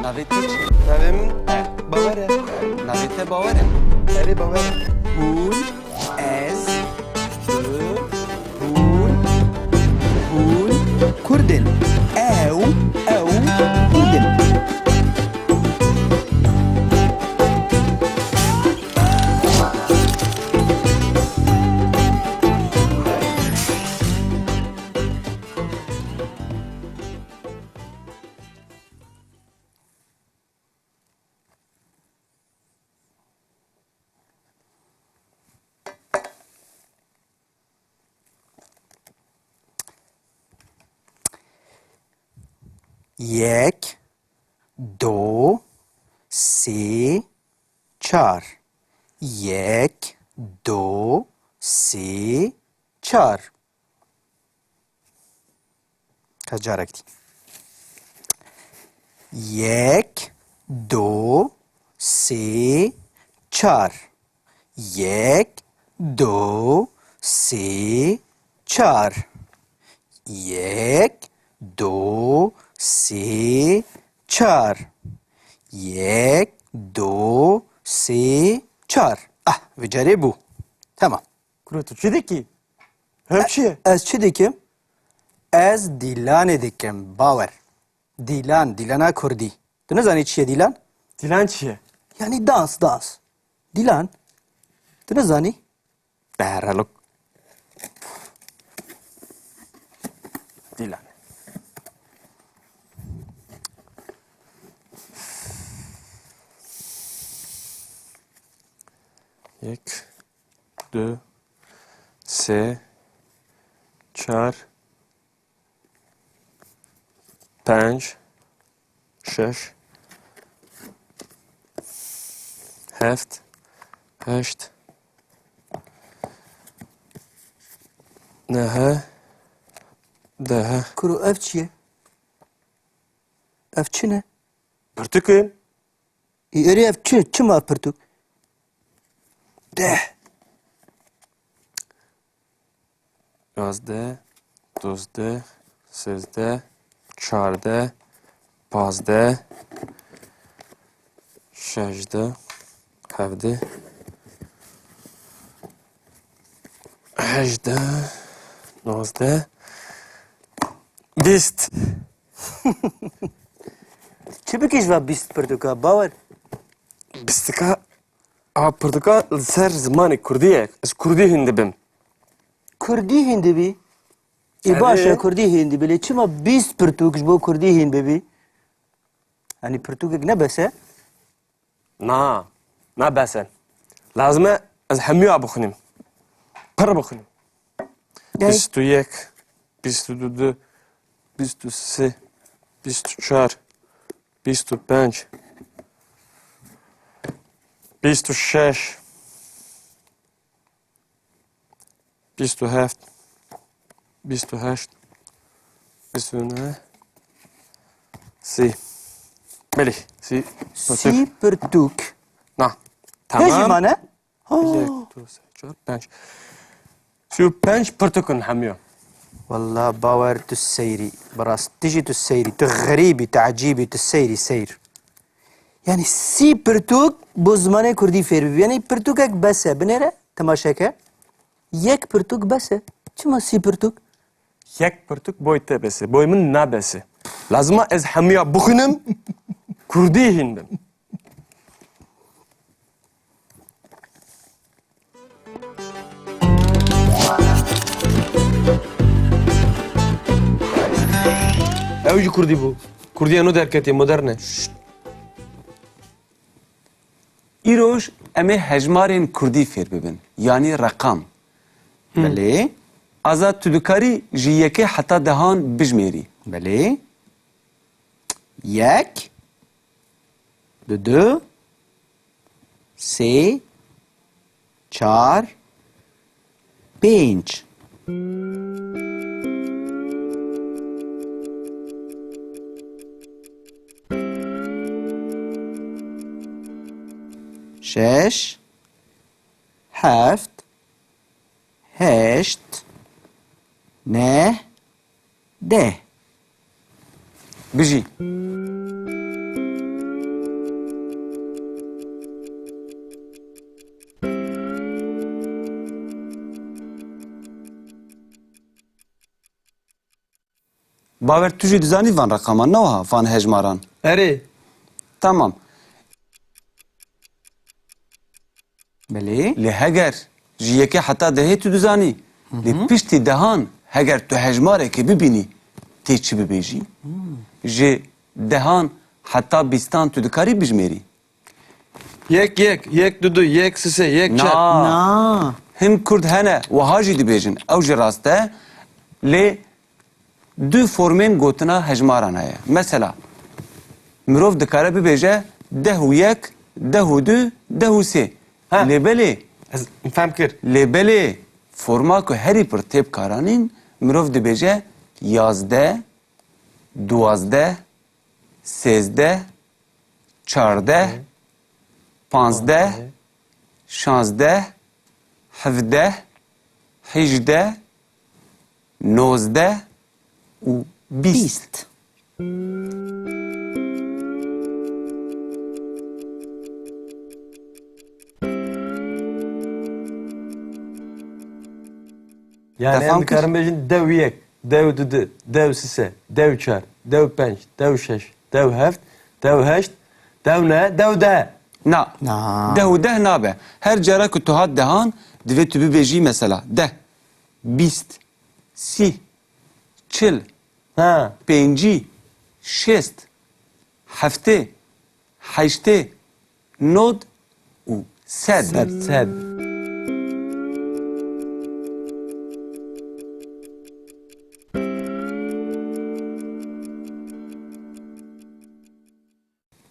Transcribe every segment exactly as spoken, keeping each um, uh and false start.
Navê te çi? Navê min Bawer e. Navê te Bawer e? Erê, Bawer e. Hûn, ez, tu, hûn, hûn Kurd in. Ew, ew Kurd in. Yek, do, sê, çar. Yek, do, sê, çar. Ka carek dî. Yek, do, sê, çar. Yek, do, sê, çar. Yek, do, sê, çar. Yek, do, sê, çar. Ah, vê carê bû. Tamam. Kuro, tu çi dikî? Ev çi ye? Ez çi dikim? Ez dîlanê dikim, Bawer. Dîlan, dîlana kurdî. Tu nizanî çi ye dîlan? Dîlan çi ye? Yanî dans, dans. Dîlan. Tu nizanî? Beherelok. Dîlan. Yek, du, sê, çar, penc, şeş, heft, heşt, neh, deh. Kuro, ev çi ye? Ev çi ne? Pirtûk in. Ê, erê, ev çi? Çima pirtûk? Deh. Yazdeh, dozdeh, sêzdeh, çardeh, pazdeh, şejdeh, hevdeh, hejdeh, nozdeh, bîst. Çi bikî ji va bîst pirtûka, Bawer? Bîstika, a, pirtûka li ser zimanê kurdî ye. Ez kurdî hîn dibim. Kurdî hîn dibî? Ê, baş e, kurdî hîn dibî. Lê çima bîst pirtûk ji bo kurdî hîn bibî? Yanî pirtûkek ne bes e? Na, na bes e. Lazim e ez hemûya bixwînim. Pir bixwînim. Ey. Bîst û yek, bîst û du, bîst û sê, bîst û çar, bîst û pênc, bîst û şeş, bîst û heft, bîst û heşt, bîst û neh, sî. Belê, sî. Sî pirtûk. Na. Tamam. Hê jî mane? Ha. Yek, du, sê, çar, pênc. Sî û pênc pirtûk in hemû. Walla Bawer, tu seyrî. Bi rastî jî tu seyrî. Tu xerîb î, tu ecîb î, tu seyrî, seyr. Yanî sî pirtûk bo zimanê kurdî fêr bibî. Yanî pirtûkek bes e. Binêre, temaşe ke. Yek pirtûk bes e. Çima sî pirtûk? Yek pirtûk boy te bes e. Boy min nabes e. Lazim e ez hemûya bixwînim, kurdî hîn bim. Ew jî kurdî bû. Kurdiya nû derketiye, modern e. Şşt. Îroj em ê hejmarên kurdî fêr bibin, yanî reqam. Belê. Azad, tu dikarî ji yekê heta dehan bijmêrî? Belê. Yek, du, du, sê, çar, pênc. Şeş, heft, heşt, neh, deh. Bijî. Bawer, tu jî dizanî van reqaman, ne wiha, van hejmaran? Erê. Tamam. Belê. Lê heger ji yekê heta dehê tu dizanî, lê piştî dehan heger tu hejmarekê bibînî, tê çi bibêjî? Ji dehan heta bîstan tu dikarî bijmêrî? Yek yek, yek du du, yek sê sê, yek çar. Na. Na. Hin Kurd hene, wiha jî dibêjin. Ew jî rast e. Lê du formên gotina hejmaran heye. Mesela, mirov dikare bibêje deh û yek, deh û du, deh û sê. Ha. Lê belê. Ez fem kir. Lê belê, forma ku herî pir tê bikaranîn, mirov dibêje yazdeh, duwazdeh, sêzdeh, çardeh, panzdeh, şanzdeh, hevdeh, hîjdeh, nozdeh û bîst. Bîst. Yani Te em fam kir? Dikarin bêjin dew yek, dew du du, dew sê sê, dew çar, dew penc, dew şeş, dew heft, dew heşt, dew neh, dew deh. Na. Na. Deh û deh nabe. Her cara ku tu hat dehan, divê tu bibêjî mesela deh, bîst, sî, çil, Ha. Pêncî, şêst, heftê, heştê, nod û sed. Sed, sed.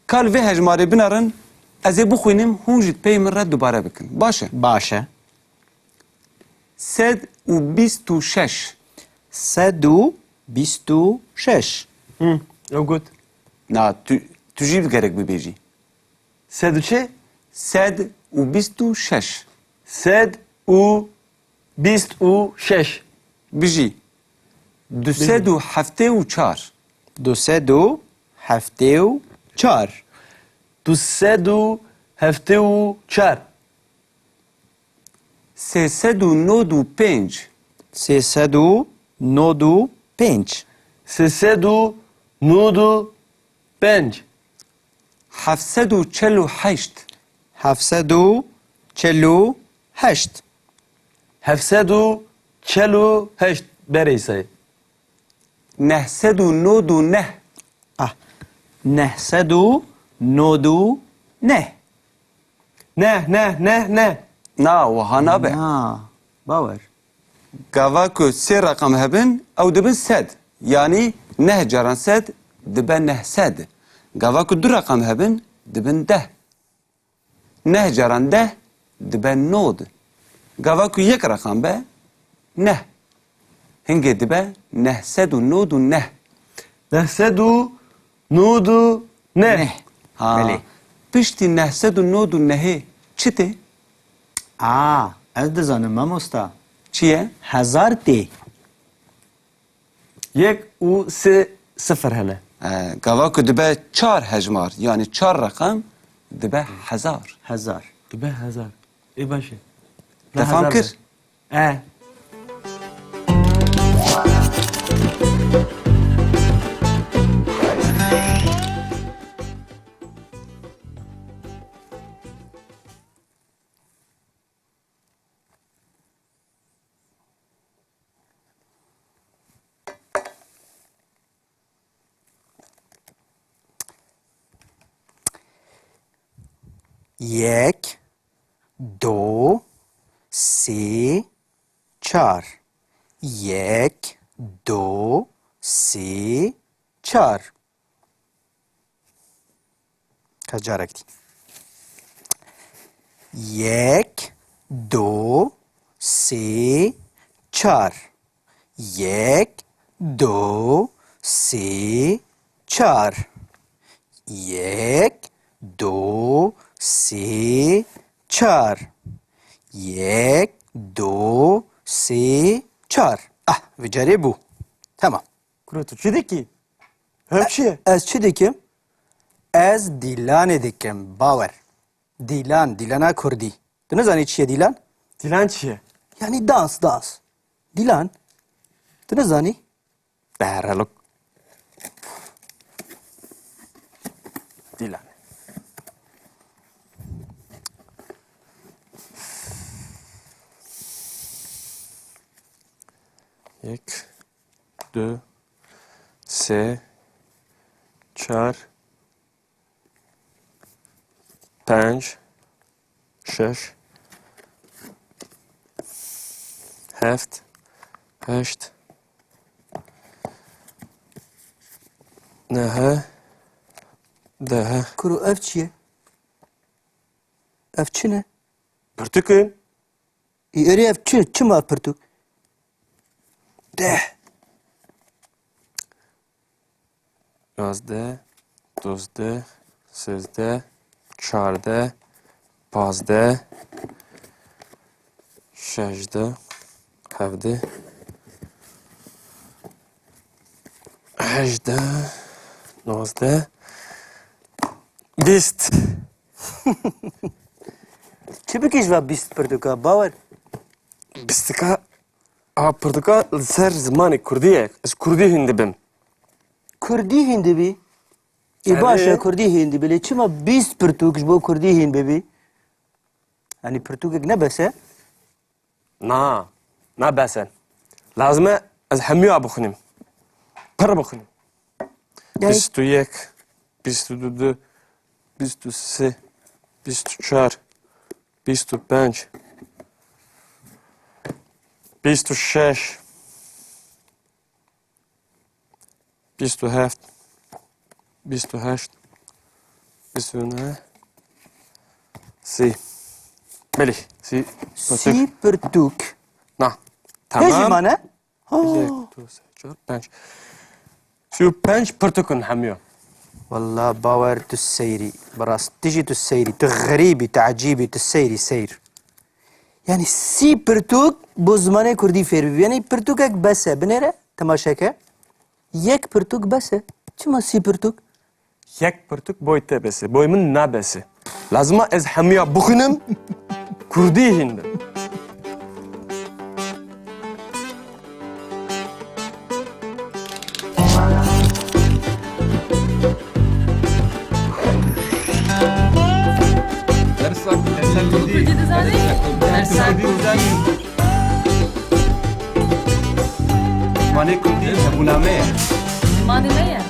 Ka li vê hejmarê binerin, ez ê bixwînim, hûn jî pey min re dubare bikin. Baş e? Baş e. Sed û bîst û şeş. Sed û bîst û şeş. Hı, ew got. Na, tu, tu jî gerek bibêjî. Sed û çi? Sed û bîst û şeş. Sed û bîst û şeş. Bijî. Du sed û heftê û çar. Du sed û heftê û çar. Du sed û heftê û çar. Sê sed û nod û pênc. Sê sed û nod û pênc. Sê sed û nod û pênc. Heft sed û çel û heşt. Heft sed û çel û heşt. Heft sed û çel û heşt berê Îsayê. Neh sed û nod û neh. Ah. Neh sed û nod û neh. Neh, neh, neh, neh. Na, wiha nabe. Na, bawer. Gava ku sê reqam hebin, ew dibin sed. Yanî neh caran sed dibe neh sed. Gava ku du reqam hebin, dibin deh. Neh caran deh dibe nod. Gava ku yek reqam be, neh. Hingê dibe neh sed û nod û neh. Neh sed û nod û neh. Neh. Ha. Belê. Piştî neh sed û nod û nehê çi tê? A, ez dizanim, mamosta. Çi ye? Hezar tê. Yek û sê sifir hene. E, gava ku dibe çar hejmar, yanî çar reqem, dibe hezar. Hezar. Dibe hezar. Ê baş e. Te fam kir? E. Yek, do, sê, çar. Yek, do, sê, çar. Ka carek dî. Yek, do, sê, çar. Yek, do, sê, çar. Yek, do, sê, çar. Yek, do, sê, çar. Ah, vê carê bû. Tamam. Kuro, tu çi dikî? Ev çi ye? Ez çi dikim? Ez dîlanê dikim, bawer. Dîlan, dîlana kurdî. Tu nizanî çi ye dîlan? Dîlan çi ye? Yanî dans, dans. Dîlan. Tu nizanî? Berelok. Dîlan. Yek, du, sê, çar, penc, şeş, heft, heşt, neh, deh. Kuro, ev çi ye? Ev çi ne? Pirtûk in. Ê, erê ev çi? Çima pirtûk? Deh. Yazdeh, dozdeh, sêzdeh, çardeh, pazdeh, şejdeh, hevdeh, hejdeh, nozdeh, bîst. Çi bikî ji va bîst pirtûka, Bawer? Bîstika, a pirtûka li ser zimanê kurdî ye. Ez kurdî hîn dibim. Kurdî hîn dibî? Ê, baş e, kurdî hîn dibî. Lê çima bîst pirtûk ji bo kurdî hîn bibî? Yanî pirtûkek ne bes e? Na, na bes e. Lazim e ez hemûya bixwînim. Pir bixwînim. Yanî bîst û yek, bîst û du, bîst û sê, bîst û çar, bîst û pênc, bîst û şeş, bîst û heft, bîst û heşt, bîst û neh, sî. Belê, sî. Sî pirtûk. Na. Tamam. Hê jî mane? Ha. Yek, du, sê, çar, pênc. Sî û pênc pirtûk in hemû. Walla Bawer, tu seyrî. Bi rast, tu jî tu seyrî. Tu xerîb î, tu ecîb î, tu seyrî, seyr. Yanî sî pirtûk bo zimanê kurdî fêr bibî. Yanî pirtûkek bes e. Binêre, temaşe ke. Yek pirtûk bes e. Çima sî pirtûk? Yek pirtûk boy te bes e. Boy min nabes e. Lazim e ez hemûya bixwînim, kurdî hîn bim. Dersa, dersa kurdî. Kurdî dizanî? Dersa kurdî dizanî. Zimanê kurdî hebûna me ye. Zimanê me ye.